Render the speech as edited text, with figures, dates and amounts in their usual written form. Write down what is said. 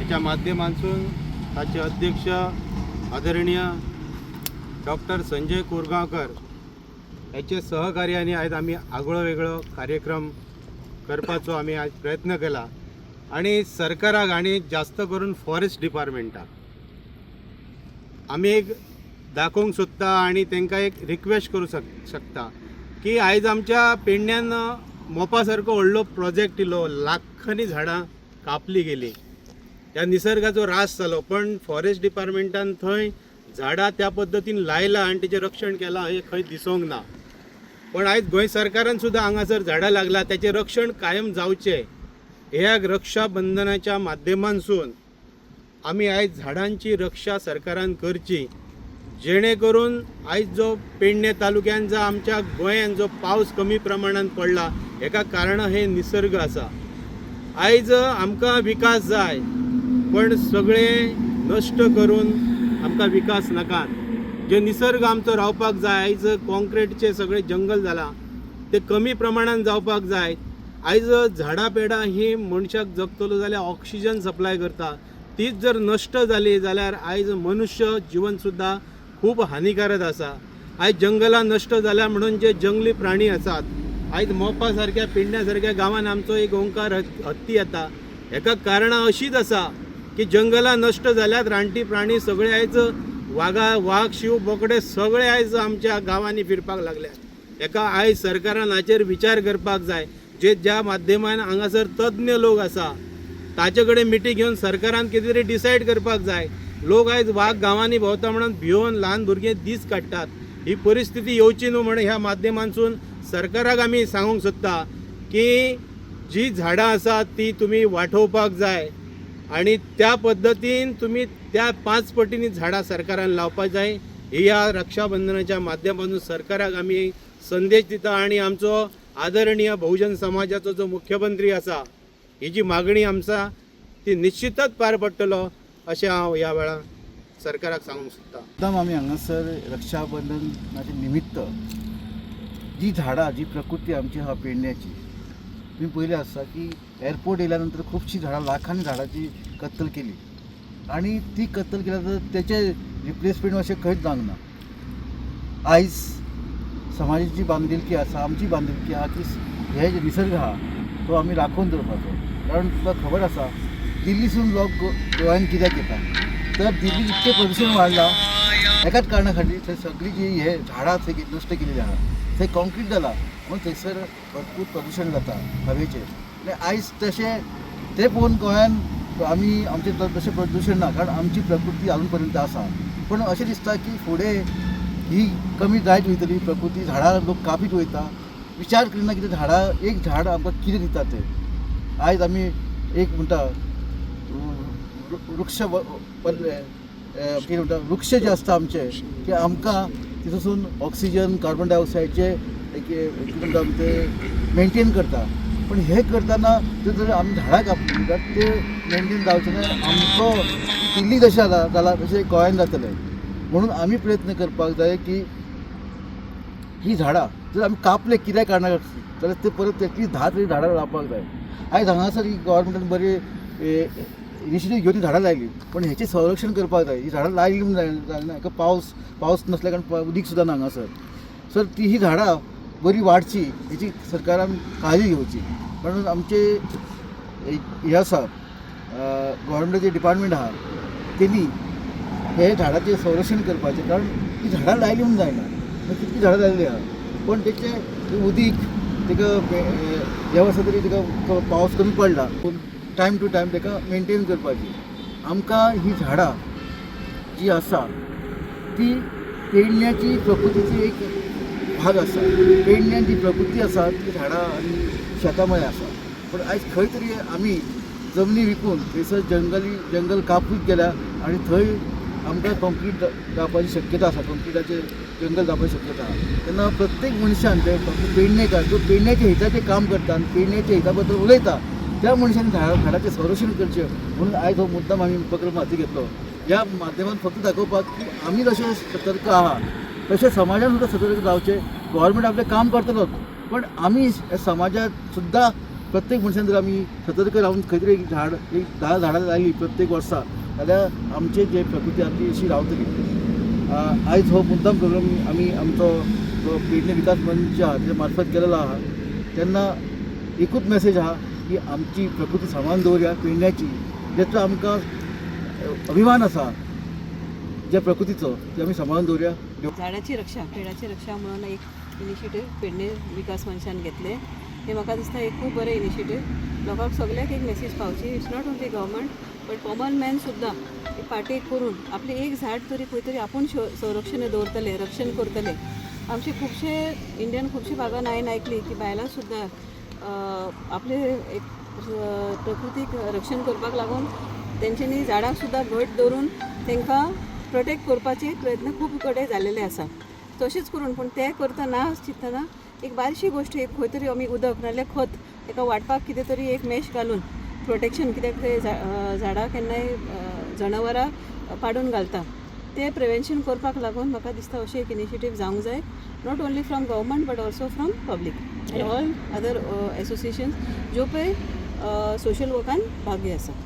ह्याच्या माध्यमांतसून ताचे अध्यक्ष आदरणीय डॉक्टर संजय कोरगांवकर ह्याचे सहकार्याने आयज आमी आगळो वेगळो कार्यक्रम करपाचो आमी आयज प्रयत्न केला आनी सरकाराक आनी जास्त करून फॉरेस्ट डिपार्टमेंटाक आमी एक दाखोवंक सोदता आनी तांकां एक रिक्वेस्ट करूं शकता की आयज आमच्या पेडण्यान मोपा सारको व्हडलो प्रोजेक्ट इलो, लाखांनी झाडां कापली गेली, ह्या निसर्गाचो रास जालो, पण फॉरेस्ट डिपार्टमेंटान थंय झाडां त्या पद्दतीन लायलां आनी तेचें रक्षण केलां हें खंय दिसोंक ना. पण आयज गोंय सरकारान सुद्दां हांगासर झाडां लागलां तेचें रक्षण कायम जावचें ह्या रक्षाबंधनाच्या माध्यमांसून आमी आयज झाडांची रक्षा सरकारान करची, जेणे करून आयज जो पेडणे तालुक्यान जा आमच्या गोंयान जो पावस कमी प्रमाणान पडला हेका कारण हे निसर्ग आसा. आयज आमकां विकास जाय पण सगळें नश्ट करून आमकां विकास नाका. जे निसर्ग आमचो रावपाक जाय, आयज कॉन्क्रिटचें सगळें जंगल जालां तें कमी प्रमाणान जावपाक जाय. आयज झाडां पेडां ही मनशाक जगतलो जाल्यार ऑक्सिजन सप्लाय करता, तीच जर नश्ट जाली जाल्यार आयज मनुष्य जिवन सुद्दां खूब हानिकारक आसा. आयज जंगलां नश्ट जाल्या म्हणून जे जंगली प्राणी आसात, आयज मोपा सारक्या पेडण्या सारक्या गांवान आमचो एक ओंकार हत्ती येता, हेका कारणां अशीच आसा की जंगलां नश्ट जाल्यात, रानटी प्राणी सगळे आयज वागा वाग शिव बोकडे सगळे आयज आमच्या गांवांनी फिरपाक लागल्यात. हेका आयज सरकारान हाचेर विचार करपाक जाय, जे ज्या माध्यमान हांगासर तज्ञ लोक आसा ताचे कडेन मिटींग घेवन सरकारान कितें तरी डिसायड करपाक जाय. लोक आयज वाग गांवांनी भोंवता म्हणून भियोवन ल्हान भुरगे दीस काडटात, ही परिस्थिती येवची न्हू म्हण ह्या माध्यमांतसून सरकाराक आमी सांगूंक सोदता की जी झाडां आसात ती तुमी वाटोवपाक जाय आनी त्या पद्दतीन तुमी त्या 5 पटींनी झाडां सरकारान लावपाक जाय. ही ह्या रक्षाबंधनाच्या माध्यमातून सरकाराक आमी संदेश दिता आनी आमचो आदरणीय बहुजन समाजाचो जो मुख्यमंत्री आसा ही जी मागणी आमचा ती निश्चितच पार पडटलो अशें हांव ह्या वेळार सरकाराक सांगूंक सोदता. मुद्दाम आमी हांगासर रक्षाबंधनाचे निमित्त जी झाडां जी प्रकृती आमची आहा पेडण्याची, तुमी पयलें आसा की एअरपोर्ट येयल्या नंतर खुबशीं झाडां लाखांनी झाडांची कत्तल केली आनी ती कत्तल केल्या नंतर तेचें रिप्लेसमेंट अशें खंयच जावंक ना. आयज समाजाची बांदिलकी आसा, आमची बांदिलकी आहा की हे जे निसर्ग आहा तो आमी राखून दवरपाचो. कारण तुका खबर आसा दिल्लीसून लोक गोंयान कित्याक येता तर दिल्ली इतकें प्रदूशण वाडलां एकाच कारणा खातीर, थंय सगळीं जी हे झाडां थंय नश्ट केलेली आहा, थंय कॉन्क्रीट जाला म्हणून थंयसर भरपूर प्रदूशण जाता हवेचें. आनी आयज तशें तें पळोवन गोंयान आमी आमचें तशें प्रदूशण ना, कारण आमची प्रकृती अजून पर्यंत आसा. पूण अशें दिसता की फुडें ही कमी जायत वयतली प्रकृती, झाडां लोक कापीत वयता, विचार करिना कितें झाडां एक झाड आमकां कितें दिता तें. आयज आमी एक म्हणटा वृक्ष कितें म्हणटा वृक्ष जे आसता आमचे ते आमकां तितूंतसून ऑक्सिजन कार्बन डायऑक्सायडचे एक कितें म्हणटा आमी ते मेनटेन करता. पूण हें करतना ते जर आमी झाडां कापली जाल्यार ते मेनटेन जावचें ना, आमचो दिल्ली जशें जाला तशें गोंयान जातलें. म्हणून आमी प्रयत्न करपाक जाय की ही झाडां जर आमी कापले कित्याक कारणाक जाल्यार ते परत एटलीस्ट 10 तरी झाडां लावपाक जाय. आयज हांगासर ही गव्हर्मेंटान बरी इनिशिएटीव घेवन झाडां लायली, पूण हेचें संरक्षण करपाक जाय. ही झाडां लायली म्हूण जायना, हाका पावस नासल्या कारण उदीक सुद्दां ना हांगासर. सर ती ही झाडां बरी वाडची हेची सरकारान काळजी घेवची. कारण आमचे हे आसा गव्हर्मेंटाचे डिपार्टमेंट आहा तेणी हे झाडाचें संरक्षण करपाचें. कारण ती झाडां लायली म्हूण जायना, कितलीं झाडां लायली आहा पूण तेचें उदीक ताका ह्या वर्सा तरी ताका पावस कमी पडला, पूण टायम टू टायम ताका मेनटेन करपाची. आमकां ही झाडां जी आसा ती पेडण्याची प्रकृतीची एक भाग आसा. पेडण्यान जी प्रकृती आसा ती झाडां आनी शेतां आसा. पूण आयज खंय तरी आमी जमनी विकून थंयसर जंगल कापीत गेल्या आनी थंय आमकां कॉन्क्रीट जावपाची शक्यता आसा, कॉन्क्रिटाचें जंगल जावपाची शक्यता आसा. तेन्ना प्रत्येक मनशान ते फक्त पेडणेकार जो पेडण्याच्या हिताचें काम करता आनी पेडण्याच्या हिता बद्दल उलयता त्या मनशान झाडाचें संरक्षण करचें म्हणून आयज हो मुद्दाम आमी उपक्रम हाती घेतलो. ह्या माध्यमान फक्त दाखोवपाक की आमी जशें सतर्क आहा तशें समाजान सुद्दां सतर्क जावचें. गव्हर्मेंट आपलें काम करतलोच, पण आमी समाजात सुद्दां प्रत्येक मनशान जर आमी सतर्क रावन खंय तरी एक झाड, एक 10 झाडां लायली प्रत्येक वर्सा जाल्यार आमचे जे प्रकृती आमची अशी रावतली. आयज हो मुद्दाम प्रोग्राम आमी आमचो जो पेडणे विकास मंच आहा तेच्या मार्फत केलेलो आहा. तेन्ना एकूच मेसेज आहा की आमची प्रकृती सांबाळून दवरया पेडण्याची, जेचो आमकां अभिमान आसा ज्या प्रकृतीचो, ती आमी सांबाळून दवरया. झाडाची रक्षा, पेडाची रक्षा म्हणून एक इनिशिएटीव पेडणे विकास मंचान घेतले. हे म्हाका दिसता एक खूब बरें इनिशिएटीव. लोकांक सगळ्याक एक message पावची, it's not only government but common man सुद्दां एक पार्टी करून आपलें एक झाड तरी खंय तरी आपूण संरक्षण दवरतले, रक्षण करतले. आमचे खुबशे इंडियन खुबशे भागान हांवें आयकली की बायलां सुद्दां आपले एक प्रकृतीक रक्षण करपाक लागून तेंच्यांनी झाडांक सुद्दां घट दवरून तांकां प्रोटेक्ट करपाचे प्रयत्न खूब कडेन जाल्लेले आसा. तशेंच करून पूण तें करतना चिंतना एक बारशी गोश्ट, एक खंय तरी आमी उदक नाल्यार खत ताका वांटपाक कितें तरी एक मेश घालून प्रोटेक्शन, कित्याक ते झाडां केन्नाय जनावरां पाडून घालता, तें प्रिवेन्शन करपाक लागून म्हाका दिसता अशें एक इनिशिएटीव जावंक जाय, not only from government but also from public and all other associations ज्यो पळय सोशल वर्कान भागी आसा.